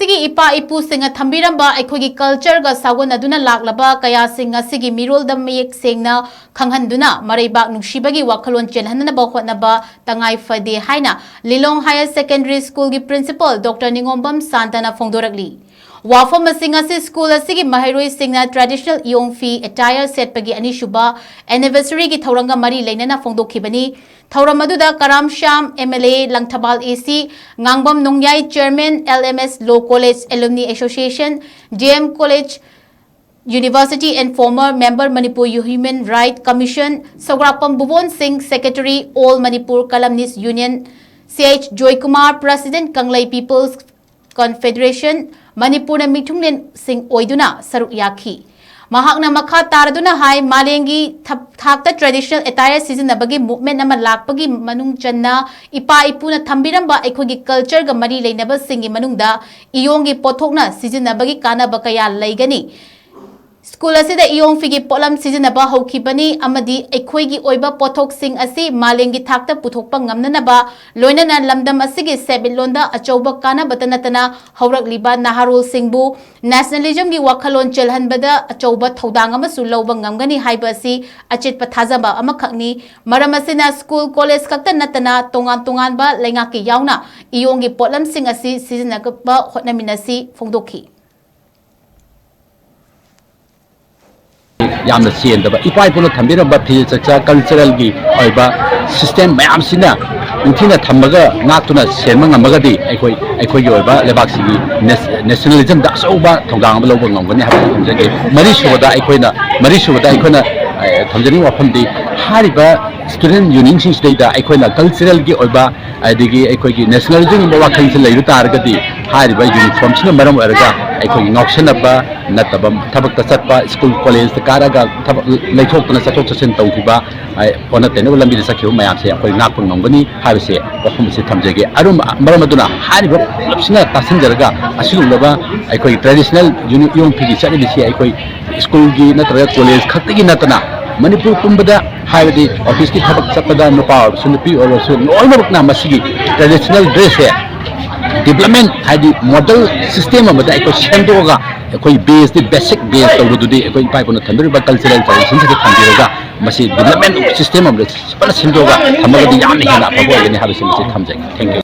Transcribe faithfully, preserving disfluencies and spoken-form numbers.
ꯁꯤꯒꯤ ꯏꯄꯥ ꯏꯄꯨꯁꯤꯡꯅ ꯊꯝꯕꯤꯔꯝꯕ ꯑꯩꯈꯣꯏꯒꯤ cultureꯒ ꯁꯥꯒꯣꯟꯅꯗꯨꯅ ꯂꯥꯛꯂꯕ ꯀꯌꯥꯁꯤꯡ ꯑꯁꯤꯒꯤ ꯃꯤꯔꯣꯜꯗ ꯃꯌꯦꯛ ꯁꯦꯡꯅ ꯈꯪꯍꯟꯗꯨꯅ ꯃꯔꯩꯕꯥꯛ ꯅꯨꯡꯁꯤꯕꯒꯤ ꯋꯥꯈꯜꯂꯣꯟ ꯆꯦꯜꯍꯟꯅꯕ ꯍꯣꯠꯅꯕ ꯇꯉꯥꯏ ꯐꯗꯦ ꯍꯥꯏꯅ ꯂꯤꯂꯣꯡ Higher Secondary Schoolꯒꯤ principal Doctor ꯅꯤꯉꯣꯝꯕꯝ ꯁꯥꯟꯇꯅ ꯐꯣꯡꯗꯣꯔꯛꯂꯤ꯫ ꯋꯥꯐꯝ ꯑꯁꯤꯡ ꯑꯁꯤ school ꯑꯁꯤꯒꯤ ꯃꯍꯩꯔꯣꯏꯁꯤꯡꯅ traditional ꯏꯌꯣꯡ ꯐꯤ, attire ꯁꯦꯠꯄꯒꯤ ꯑꯅꯤꯁꯨꯕ anniversaryꯒꯤ ꯊꯧꯔꯝꯒ ꯃꯔꯤ ꯂꯩꯅꯅ ꯐꯣꯡꯗꯣꯛꯈꯤꯕꯅꯤ꯫ ꯊꯧꯔꯝ ꯑꯗꯨꯗ ꯀꯔꯥꯝ Shyam, MLA, Langthabal AC, Ngangbam ꯅꯣꯡꯌꯥꯏ, Chairman, LMS Law College Alumni Association, DM College, University and former member Manipur Human Right Commission, ꯁꯧꯒ꯭ꯔꯥꯛꯄꯝ ꯕꯨꯕꯣꯟ ꯁꯤꯡ, Secretary, All Manipur Columnist Union, CH Joykumar, President, ꯀꯪꯂꯩ People's Confederation, ꯃꯅꯤꯄꯨꯔꯅ ꯃꯤꯊꯨꯡꯂꯦꯟꯁꯤꯡ ꯑꯣꯏꯗꯨꯅ ꯁꯔꯨꯛ ꯌꯥꯈꯤ꯫ ꯃꯍꯥꯛꯅ ꯃꯈꯥ ꯇꯥꯔꯗꯨꯅ ꯍꯥꯏ, ꯃꯥꯂꯦꯝꯒꯤ ꯊꯥꯛꯇ traditional attire ꯁꯤꯖꯤꯟꯅꯕꯒꯤ movement ꯑꯃ ꯂꯥꯛꯄꯒꯤ ꯃꯅꯨꯡ ꯆꯟꯅ ꯏꯄꯥ ꯏꯄꯨꯅ ꯊꯝꯕꯤꯔꯝꯕ ꯑꯩꯈꯣꯏꯒꯤ cultureꯒ ꯃꯔꯤ ꯂꯩꯅꯕꯁꯤꯡꯒꯤ ꯃꯅꯨꯡꯗ ꯏꯌꯣꯡꯒꯤ ꯄꯣꯠꯊꯣꯛꯅ ꯁꯤꯖꯤꯟꯅꯕꯒꯤ ꯀꯥꯟꯅꯕ ꯀꯌꯥ ꯂꯩꯒꯅꯤ꯫ School ꯑꯁꯤꯗ ꯏꯌꯣꯡ ꯐꯤꯒꯤ ꯄꯣꯠꯂꯝ ꯁꯤꯖꯤꯟꯅꯕ ꯍꯧꯈꯤꯕꯅꯤ ꯑꯃꯗꯤ ꯑꯩꯈꯣꯏꯒꯤ ꯑꯣꯏꯕ ꯄꯣꯠꯊꯣꯛꯁꯤꯡ ꯑꯁꯤ ꯃꯥꯂꯦꯝꯒꯤ ꯊꯥꯛꯇ ꯄꯨꯊꯣꯛꯄ ꯉꯝꯅꯅꯕ, ꯂꯣꯏꯅꯅ ꯂꯝꯗꯝ ꯑꯁꯤꯒꯤ ꯁꯦꯟꯃꯤꯠꯂꯣꯟꯗ ꯑꯆꯧꯕ ꯀꯥꯟꯅꯕꯇ ꯅꯠꯇꯅ ꯍꯧꯔꯛꯂꯤꯕ ꯅꯍꯥꯔꯣꯜꯁꯤꯡꯕꯨ nationalismꯒꯤ ꯋꯥꯈꯜꯂꯣꯟ ꯆꯦꯜꯍꯟꯕꯗ ꯑꯆꯧꯕ ꯊꯧꯗꯥꯡ ꯑꯃꯁꯨ ꯂꯧꯕ ꯉꯝꯒꯅꯤ ꯍꯥꯏꯕ ꯑꯁꯤ ꯑꯆꯦꯠꯄ ꯊꯥꯖꯕ ꯑꯃꯈꯛꯅꯤ꯫ ꯃꯔꯝ ꯑꯁꯤꯅ school, college ꯈꯛꯇ ꯅꯠꯇꯅ ꯇꯣꯉꯥꯟ ꯇꯣꯉꯥꯟꯕ ꯂꯩꯉꯥꯛꯀꯤ ꯌꯥꯎꯅ ꯏꯌꯣꯡꯒꯤ ꯄꯣꯠꯂꯝꯁꯤꯡ ꯑꯁꯤ ꯁꯤꯖꯤꯟꯅꯕ ꯍꯣꯠꯅꯃꯤꯟꯅꯁꯤ ꯐꯣꯡꯗꯣꯛꯈꯤ꯫ ꯌꯥꯝꯅ ꯆꯦꯟꯗꯕ, ꯏꯄꯥ ꯏꯄꯨꯅ ꯊꯝꯕꯤꯔꯝꯕ ꯐꯤꯖꯦꯠ ꯆꯛꯆꯥ, culturalꯒꯤ ꯑꯣꯏꯕ system ꯃꯌꯥꯝꯁꯤꯅ ꯅꯤꯡꯊꯤꯅ ꯊꯝꯃꯒ ꯉꯥꯛꯇꯨꯅ ꯁꯦꯟꯕ ꯉꯝꯃꯒꯗꯤ ꯑꯩꯈꯣꯏ, ꯑꯩꯈꯣꯏꯒꯤ ꯑꯣꯏꯕ ꯂꯩꯕꯥꯛꯁꯤꯒꯤ nationalismꯗ ꯑꯆꯧꯕ ꯊꯧꯗꯥꯡ ꯑꯃ ꯂꯧꯕ ꯉꯝꯒꯅꯤ ꯍꯥꯏꯕ ꯊꯝꯖꯒꯦ꯫ ꯃꯔꯤꯁꯨꯕꯗ ꯑꯩꯈꯣꯏꯅ, ꯃꯔꯤꯁꯨꯕꯗ ꯑꯩꯈꯣꯏꯅ ꯊꯝꯖꯅꯤꯡꯕ ꯋꯥꯐꯝꯗꯤ, ꯍꯥꯏꯔꯤꯕ student unionꯁꯤꯡꯁꯤꯗꯩꯗ ꯑꯩꯈꯣꯏꯅ culturalꯒꯤ ꯑꯣꯏꯕ ꯑꯗꯒꯤ ꯑꯩꯈꯣꯏꯒꯤ nationalismꯒꯨꯝꯕ ꯋꯥꯈꯜꯁꯦ ꯂꯩꯕ ꯇꯥꯔꯒꯗꯤ ꯍꯥꯏꯔꯤꯕ uniformꯁꯤꯅ ꯃꯔꯝ ꯑꯣꯏꯔꯒ ꯑꯩꯈꯣꯏꯒꯤ ꯉꯥꯎꯁꯟꯅꯕ ꯅꯠꯇꯕ, ꯊꯕꯛꯇ ꯆꯠꯄ, school collegeꯇ ꯀꯥꯔꯒ ꯊꯕꯛ ꯂꯩꯊꯣꯛꯇꯅ ꯆꯠꯊꯣꯛ ꯆꯠꯁꯤꯟ ꯇꯧꯈꯤꯕ, ꯑꯣꯟꯅ ꯇꯩꯅꯕ ꯂꯝꯕꯤꯗ ꯆꯠꯈꯤꯕ ꯃꯌꯥꯝꯁꯦ ꯑꯩꯈꯣꯏ ꯉꯥꯛꯄ ꯉꯝꯒꯅꯤ ꯍꯥꯏꯕꯁꯦ ꯋꯥꯐꯝ ꯑꯁꯤ ꯊꯝꯖꯒꯦ꯫ ꯑꯔꯨꯝ-, ꯃꯔꯝ ꯑꯗꯨꯅ ꯍꯥꯏꯔꯤꯕ ꯄꯨꯝꯅꯃꯛꯁꯤꯅ ꯇꯥꯁꯤꯟꯖꯔꯒ ꯑꯁꯤꯒꯨꯝꯂꯕ ꯑꯩꯈꯣꯏꯒꯤ traditional uni-, ꯏꯌꯣꯡ ꯐꯤꯒꯤ ꯆꯠꯅꯕꯤꯁꯤ ꯑꯩꯈꯣꯏ schoolꯒꯤ ꯅꯠꯇ꯭ꯔꯒ college ꯈꯛꯇꯒꯤ ꯅꯠꯇꯅ ꯃꯅꯤꯄꯨꯔ ꯄꯨꯝꯕꯗ ꯍꯥꯏꯕꯗꯤ officeꯀꯤ ꯊꯕꯛ ꯆꯠꯄꯗ ꯅꯨꯄꯥ ꯑꯣꯏꯔꯕꯁꯨ ꯅꯨꯄꯤ ꯑꯣꯏꯔꯕꯁꯨ ꯂꯣꯏꯅꯃꯛꯅ ꯃꯁꯤꯒꯤ traditional dressꯁꯦ ꯗꯤꯕ꯭ꯂꯞꯃꯦꯟ ꯍꯥꯏꯗꯤ ꯃꯣꯗꯦꯜ ꯁꯤꯁꯇꯦꯝ ꯑꯃꯗ ꯑꯩꯈꯣꯏ ꯁꯦꯝꯗꯣꯛꯑꯒ, ꯑꯩꯈꯣꯏ ꯕꯦꯁꯇꯤ, ꯕꯦꯁꯤꯛ ꯕꯦꯁ ꯇꯧꯕꯗꯨꯗꯤ ꯑꯩꯈꯣꯏ ꯏꯄꯥ ꯏꯄꯨꯅ ꯊꯝꯕꯤꯔꯤꯕ ꯀꯜꯆꯔꯦꯜ ꯇ꯭ꯔꯦꯗꯤꯁꯟꯁꯤꯗ ꯊꯝꯕꯤꯔꯒ, ꯃꯁꯤ ꯗꯤꯕ꯭ꯂꯞꯃꯦꯟ ꯁꯤꯁꯇꯦꯝ ꯑꯃꯗ ꯐꯖꯅ ꯁꯦꯝꯗꯣꯛꯑꯒ ꯊꯝꯃꯒꯗꯤ ꯌꯥꯝꯅ ꯍꯦꯟꯅ ꯑꯐꯕ ꯑꯣꯏꯒꯅꯤ ꯍꯥꯏꯕꯁꯤ ꯃꯁꯤ ꯊꯝꯖꯒꯦ꯫ Thank you꯫